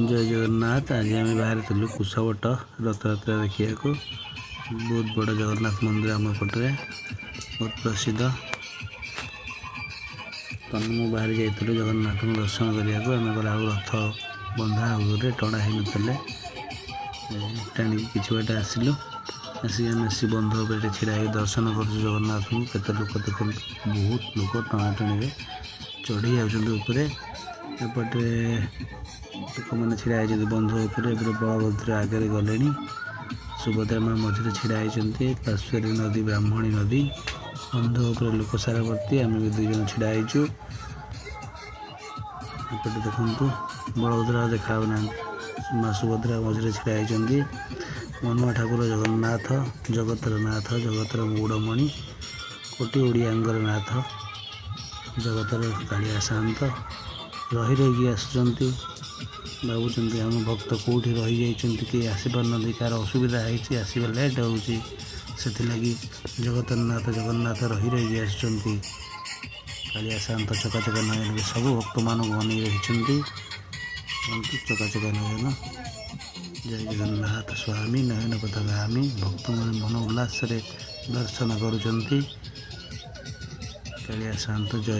ଜୟ ଜଗନ୍ନାଥ। ଆଜି ଆମେ ବାହାରିଥିଲୁ କୁଶବଟ ରଥଯାତ୍ରା ଦେଖିବାକୁ। ବହୁତ ବଡ଼ ଜଗନ୍ନାଥ ମନ୍ଦିର ଆମ ଏପଟରେ ବହୁତ ପ୍ରସିଦ୍ଧ। ତନୁ ମୁଁ ବାହାରି ଯାଇଥିଲୁ ଜଗନ୍ନାଥଙ୍କୁ ଦର୍ଶନ କରିବାକୁ। ଆମେ ଗଲାବେଳକୁ ରଥ ବନ୍ଧା ଉପରେ ଟଣା ହେଇନଥିଲେ। ଟାଣିକି କିଛି ବାଟ ଆସିଲୁ। ଆସିକି ଆମେ ଆସି ବନ୍ଧ ଉପରେ ଟିକେ ଛିଡ଼ା ହେଇକି ଦର୍ଶନ କରୁଛୁ ଜଗନ୍ନାଥଙ୍କୁ। କେତେ ଲୋକ ଦେଖନ୍ତୁ, ବହୁତ ଲୋକ ଟଣାଟଣିରେ ଚଢ଼ି ଯାଉଛନ୍ତି ଉପରେ। ଏପଟେ ଲୋକମାନେ ଛିଡ଼ା ହେଇଛନ୍ତି ବନ୍ଧ ଉପରେ। ଏପଟେ ବଳଭଦ୍ର ଆଗରେ ଗଲେଣି। ସୁଭଦ୍ରା ମା ମଝିରେ ଛିଡ଼ା ହେଇଛନ୍ତି। ପାର୍ଶ୍ୱରେ ନଦୀ, ବ୍ରାହ୍ମଣୀ ନଦୀ। ବନ୍ଧ ଉପରେ ଲୋକ ସାରା ଭର୍ତ୍ତି। ଆମେ ବି ଦୁଇ ଜଣ ଛିଡ଼ା ହେଇଛୁ। ଏପଟେ ଦେଖନ୍ତୁ, ବଳଭଦ୍ର ଆଉ ଦେଖା ହେଉନାହାନ୍ତି। ମା ସୁଭଦ୍ରା ମଝିରେ ଛିଡ଼ା ହେଇଛନ୍ତି। ମନୁଆ ଠାକୁର ଜଗନ୍ନାଥ, ଜଗତର ନାଥ, ଜଗତର ମଉଡ଼ମଣି, କୋଟି ଓଡ଼ିଆଙ୍କର ନାଥ, ଜଗତର କାଳିଆ ସାଆନ୍ତ ରହି ରହିକି ଆସୁଛନ୍ତି। ଭାବୁଛନ୍ତି, ଆମ ଭକ୍ତ କେଉଁଠି ରହିଯାଇଛନ୍ତି, କେହି ଆସିପାରୁନାହାନ୍ତି, କାହାର ଅସୁବିଧା ହେଇଛି, ଆସିବା ଲେଟ୍ ହେଉଛି। ସେଥିଲାଗି ଜଗତର ନାଥ ଜଗନ୍ନାଥ ରହି ରହିକି ଆସୁଛନ୍ତି। କାଳିଆ ସାଆନ୍ତ ଚକା ଚକା ନୟନରେ ସବୁ ଭକ୍ତମାନଙ୍କୁ ଅନେଇ ରହିଛନ୍ତି। କୁହନ୍ତୁ, ଚକା ଚକା ନୟନ, ଜୟ ଜଗନ୍ନାଥ ସ୍ୱାମୀ ନୟନ ପଥଗାମୀ। ଭକ୍ତମାନେ ମନ ଉଲ୍ଲାସରେ ଦର୍ଶନ କରୁଛନ୍ତି। କାଳିଆ ସାଆନ୍ତ ଜୟ।